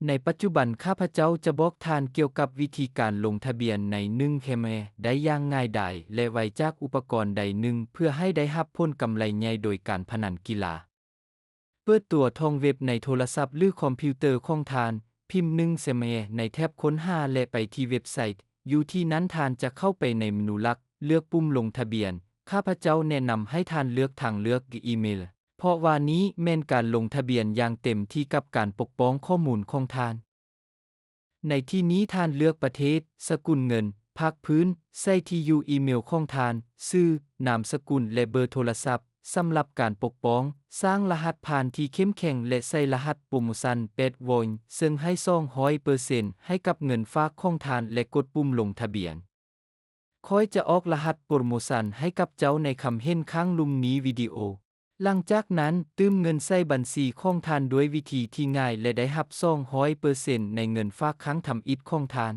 ໃນປັດຈຸບັນ ຂ້າພະເຈົ້າຈະບອກທ່ານກ່ຽວກັບວິທີການລົງທະບຽນໃນໜຶ່ງແຄມແອໄດ້ຢ່າງງ່າຍດາຍ ແລະ ໄວຈາກອຸປະກອນໃດໜຶ່ງ ເພື່ອໃຫ້ໄດ້ຮັບຜົນກຳໄລໃຫຍ່ໂດຍການພະນັນກິລາ. ເປີດຕົວທອງເວັບໃນໂທລະສັບ ຫຼື ຄອມພິວເຕີຂອງທ່ານ, ພິມໜຶ່ງແຄມແອໃນແທັບຄົ້ນຫາ ແລະ ໄປທີ່ເວັບໄຊ. ຢູ່ທີ່ນັ້ນທ່ານຈະເຂົ້າໄປໃນເມນູຫຼັກ, ເລືອກປຸ່ມລົງທະບຽນ. ຂ້າພະເຈົ້າແນະນຳໃຫ້ທ່ານເລືອກທາງເລືອກອີເມລ, ເພາະວ່ານີ້ແມ່ນການລົງທະບຽນຢ່າງເຕັມທີ່ກັບການປົກປ້ອງຂໍ້ມູນຂອງທ່ານ. ໃນທີ່ນີ້ທ່ານເລືອກປະເທດ, ສະກຸນເງິນ, ພາກພື້ນ, ໃສ່ທີ່ຢູ່ອີເມລຂອງທ່ານ, ຊື່, ນາມສະກຸນ ແລະ ເບີໂທລະສັບ. ສຳລັບການປົກປ້ອງ, ສ້າງລະຫັດຜ່ານທີ່ເຂັ້ມແຂງ ແລະ ໃສ່ລະຫັດໂປຣໂມຊັນແປດໂວນ, ເຊິ່ງໃຫ້ສອງຮ້ອຍເປີເຊັນໃຫ້ກັບເງິນຝາກຂອງທ່ານ ແລະ ກົດປຸ່ມລົງທະບຽນ. ຂ້ອຍຈະອອກລະຫັດໂປຣໂມຊັນໃຫ້ກັບເຈົ້າໃນຄຳເຫັນຂ້າງລຸ່ມນີ້ວິດີໂອ. ຫຼັງຈາກນັ້ນ, ຕື່ມເງິນໃສ່ບັນຊີຂອງທ່ານດ້ວຍວິທີທີ່ງ່າຍ ແລະ ໄດ້ຮັບສອງຮ້ອຍເປີເຊັນໃນເງິນຝາກຄັ້ງທຳອິດຂອງທ່ານ.